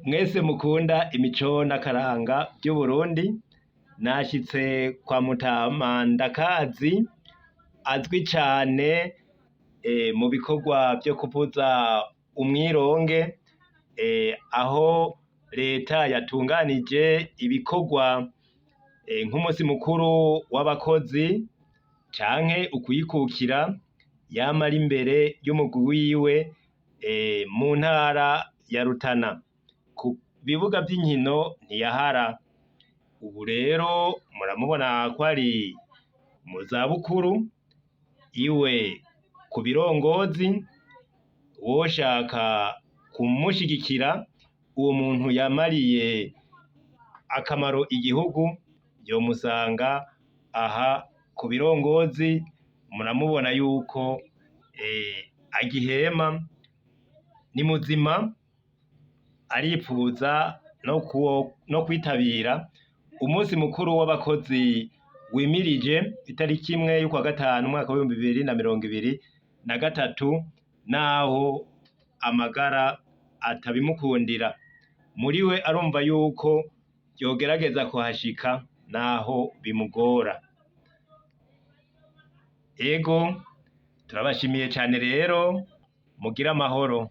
Mwese mukunda imico n'akaranga vy'Uburundi, nashitse kwa Mutama Ndakazi azwi cane mu bikorwa vyo kuvuza umwironge, aho leta yatunganije ibikorwa nk'umusi mukuru w'abakozi canke ukwikukira, yama ari imbere y'umugwi wiwe mu ntara ya Rutana. Ku bibuga vy'inkino ntiyahara. Ubu rero muramubona ko ari mu zabukuru, iwe ku birongozi, uwoshaka kumushigikira, uwo muntu yamariye akamaro igihugu, yomusanga aha ku birongozi, muramubona yuko agihema, ni muzima, aripfuza no kwitabira umusi mukuru w'abakozi wimirije itariki 1 y'ukwa gatanu umwaka w'2023, naho amagara atabimukundira. Muri we arumva yuko yogerageza kuhashika naho bimugora. Ego, turabashimiye cane rero, mugire amahoro.